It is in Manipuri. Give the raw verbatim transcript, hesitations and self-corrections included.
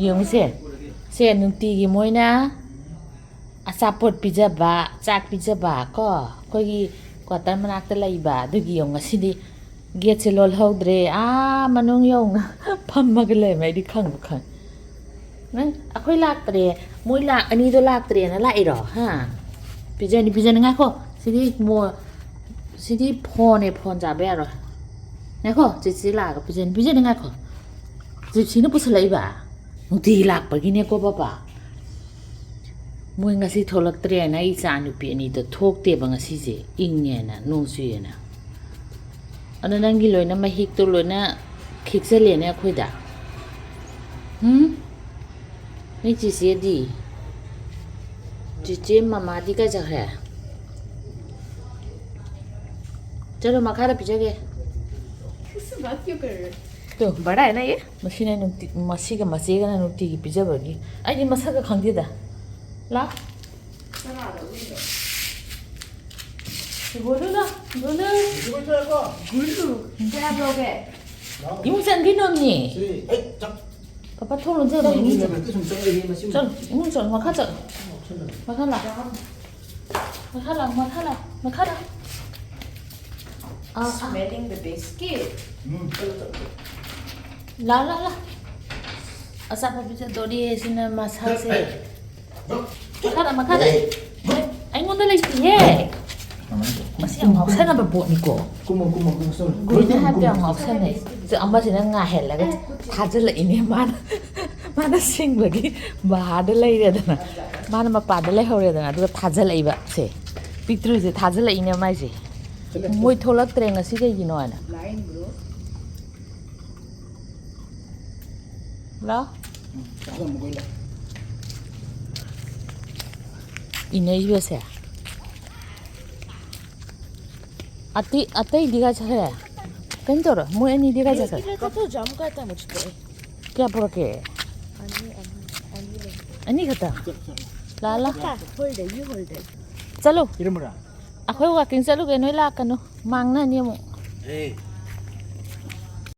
ꯌꯦꯡꯉꯨꯁꯦ꯫ ꯁꯦ ꯅꯨꯡꯇꯤꯒꯤ ꯃꯣꯏꯅ ꯑꯆꯥꯄꯣꯠ ꯄꯤꯖꯕ, ꯆꯥꯛ ꯄꯤꯖꯕ ꯀꯣ, ꯑꯩꯈꯣꯏꯒꯤ ꯀ꯭ꯋꯥꯇꯔ ꯃꯅꯥꯛꯇ ꯂꯩꯕ꯫ ꯑꯗꯨꯒꯤ ꯌꯦꯡꯉꯨ, ꯉꯁꯤꯗꯤ ꯒꯦꯠꯁꯦ ꯂꯣꯜꯍꯧꯗ꯭ꯔꯦ꯫ ꯑꯥ ꯃꯅꯨꯡ ꯌꯧꯅ ꯐꯝꯃꯒ ꯂꯩꯔꯝꯃꯦ꯫ ꯑꯩꯗꯤ ꯈꯪꯕꯨ ꯈꯪꯉꯦ꯫ ꯅꯪ, ꯑꯩꯈꯣꯏ ꯂꯥꯛꯇ꯭ꯔꯦ, ꯃꯣꯏ ꯂꯥꯛ ꯑꯅꯤꯗꯣ ꯂꯥꯛꯇ꯭ꯔꯦꯅ ꯂꯥꯛꯏꯔꯣ? ꯍꯥ? ꯄꯤꯖꯅꯤ, ꯄꯤꯖꯅꯤ꯫ ꯉꯥꯏꯈꯣ꯫ ꯁꯤꯗꯤ ꯃꯣ-, ꯁꯤꯗꯤ ꯐꯣꯟꯅꯦ, ꯐꯣꯟ ꯆꯥꯕ ꯌꯥꯔꯣꯏ꯫ ꯉꯥꯏꯈꯣ, ꯆꯦꯆꯦ ꯂꯥꯛꯑꯒ ꯄꯤꯖꯅꯤ, ꯄꯤꯖꯅꯤ꯫ ꯉꯥꯏꯈꯣ꯫ ꯖꯤꯞꯁꯤꯅ ꯄꯨꯁꯜꯂꯛꯏꯕ? ꯅꯨꯡꯇꯤꯒꯤ ꯂꯥꯛꯄꯒꯤꯅꯦꯀꯣ, ꯄꯥꯄꯥ꯫ ꯃꯣꯏ ꯉꯁꯤ ꯊꯣꯛꯂꯛꯇ꯭ꯔꯦꯅ ꯑꯩ ꯏꯆꯥ ꯅꯨꯄꯤ ꯑꯅꯤꯗꯣ ꯊꯣꯛꯇꯦꯕ ꯉꯁꯤꯁꯦ, ꯏꯪꯉꯦꯅ, ꯅꯣꯡ ꯆꯨꯏꯌꯦꯅ꯫ ꯑꯗꯣ ꯅꯪꯒꯤ ꯂꯣꯏꯅ ꯃꯍꯤꯛꯇꯣ ꯂꯣꯏꯅ ꯈꯤꯛꯆꯜꯂꯦꯅꯦ ꯑꯩꯈꯣꯏꯗ꯫ ꯎꯝ? ꯅꯣꯏ ꯆꯤꯆꯦꯗꯤ? ꯆꯤꯆꯦ ꯃꯃꯥꯗꯤ ꯀꯥꯏ ꯆꯠꯈ꯭ꯔꯦ? ꯆꯠꯂꯣ, ꯃꯈꯥꯗ ꯄꯤꯖꯒꯦ꯫ ꯏꯁ, ꯕꯥꯠ ꯀ꯭ꯌꯨ ꯀꯔ ꯔꯦ? ꯇꯣ꯫ ꯕꯔꯥ ꯍꯥꯏ ꯅ ꯌꯦ? ꯃꯁꯤꯅ ꯅꯨꯡꯇꯤ-, ꯃꯁꯤꯒ ꯃꯆꯦꯒꯅ ꯅꯨꯡꯇꯤꯒꯤ ꯄꯤꯖꯕꯒꯤ꯫ ꯑꯩꯗꯤ ꯃꯁꯛꯀ ꯈꯪꯗꯦꯗ꯫ ꯂꯥꯎ꯫ ꯆꯔꯥꯗꯣ ꯑꯗꯨꯝꯗꯣ꯫ ꯒꯣꯂꯨ ꯂꯥꯎ, ꯒꯣꯂꯨ꯫ ꯒꯣꯂꯨ, ꯀꯌꯥꯝ ꯂꯧꯒꯦ? ꯏꯃꯨꯡ ꯆꯪꯈꯤꯅꯣ, ꯃꯤ꯫ ꯁꯤ, ꯑꯩ ꯆꯥꯛ ꯄꯥꯄꯥ ꯊꯣꯡ ꯂꯣꯟꯖꯜꯂꯣ, ꯏꯃꯨꯡ ꯆꯪ-, ꯆꯪꯗ꯭ꯔꯤꯉꯩꯗ ꯀꯩꯁꯨꯝ ꯆꯪꯗ꯭ꯔꯤ, ꯃꯁꯤ ꯆꯪ, ꯏꯃꯨꯡ ꯆꯪ, ꯃꯈꯥ ꯆꯪ꯫ ꯉꯥꯎꯁꯟꯅꯅꯨ꯫ ꯃꯈꯥ ꯂꯥꯛ꯫ ꯃꯈꯥ ꯂꯥꯛ, ꯃꯈꯥ ꯂꯥꯛ, ꯃꯈꯥ ꯂꯥꯛ꯫ ꯑꯥ, ꯑꯥ꯫ Smelling the biscuit. ꯎꯝ, ꯆꯠꯂꯣ, ꯆꯠꯂꯣ, ꯆꯠꯂꯣ꯫ ꯂꯥ, ꯂꯥ, ꯂꯥ꯫ ꯑꯆꯥꯄꯣꯠ ꯄꯤꯖꯗꯣꯔꯤ ꯁꯤꯅ ꯃꯁꯥꯁꯦ꯫ ꯑꯦ, ꯑꯦ꯫ ꯃꯈꯥꯗ, ꯃꯈꯥꯗ꯫ ꯑꯦ꯫ ꯑꯩꯉꯣꯟꯗ ꯂꯩꯇꯤꯌꯦ꯫ ꯃꯁꯤ ꯌꯥꯝ ꯉꯥꯎꯁꯟꯅꯕ ꯄꯣꯠꯅꯤꯀꯣ꯫ ꯀꯨꯝꯃꯣ, ꯀꯨꯝꯃꯣ, ꯀꯨꯝꯃꯣ, ꯁꯣꯝ꯫ ꯒꯨꯔꯨꯅ ꯍꯥꯏꯕꯗ ꯌꯥꯝ ꯉꯥꯎꯁꯟꯅꯩ꯫ ꯁꯤ ꯑꯃꯁꯤꯅ ꯉꯥꯏꯍꯜꯂꯒ ꯊꯥꯖꯤꯜꯂꯛꯏꯅꯦ ꯃꯥꯅ꯫ ꯃꯥꯅ ꯁꯤꯡꯕꯒꯤ ꯕꯍꯥꯔꯗ ꯂꯩꯔꯦꯗꯅ꯫ ꯃꯥꯅ ꯃꯄꯥꯟꯗ ꯂꯩꯍꯧꯔꯦꯗꯅ, ꯑꯗꯨꯒ ꯊꯥꯖꯤꯜꯂꯛꯏꯕ ꯁꯦ꯫ ꯄꯤꯛꯇ꯭ꯔꯨꯁꯦ ꯊꯥꯖꯤꯜꯂꯛꯏꯅꯦ ꯃꯥꯏꯁꯦ꯫ ꯃꯣꯏ ꯊꯣꯛꯂꯛꯇ꯭ꯔꯦ ꯉꯁꯤ ꯀꯩꯒꯤꯅꯣ ꯍꯥꯏꯅ꯫ ꯂꯥꯎ꯫ ꯎꯝ, ꯆꯥꯍꯜꯂꯝꯃꯨꯀꯣ ꯑꯩꯅ꯫ ꯏꯅꯩꯕꯁꯦ꯫ ꯑꯇꯩ, ꯑꯇꯩꯗꯤ ꯀꯥꯏ ꯆꯠꯈ꯭ꯔꯦ? ꯀꯩꯅꯣ ꯇꯧꯔꯣ, ꯃꯣꯏ ꯑꯅꯤꯗꯤ ꯀꯥꯏ ꯆꯠꯈ꯭ꯔꯦ? ꯏꯔꯦ, ꯆꯠꯊꯣꯛꯑꯣ, ꯖꯥꯝ ꯀꯥꯏ ꯇꯝꯃꯣ ꯆꯠꯄ ꯑꯩ? ꯀꯌꯥ ꯄꯨꯔꯛꯀꯦ? ꯑꯅꯤ, ꯑꯃ, ꯑꯅꯤ ꯂꯩ꯫ ꯑꯅꯤ ꯈꯛꯇ? ꯂꯥ, ꯂꯥ꯫ ꯍꯣꯜꯗꯦ, ꯌꯨ ꯍꯣꯜꯗꯦ꯫ ꯆꯠꯂꯣ꯫ ꯏꯔꯝꯕ꯭ꯔꯥ? ꯑꯩꯈꯣꯏ ꯋꯥꯀꯤꯡ ꯆꯠꯂꯨꯒꯦ, ꯅꯣꯏ ꯂꯥꯛꯀꯅꯨ꯫ ꯃꯥꯡꯅꯅꯤ ꯑꯃꯨꯛ꯫ ꯑꯦ꯫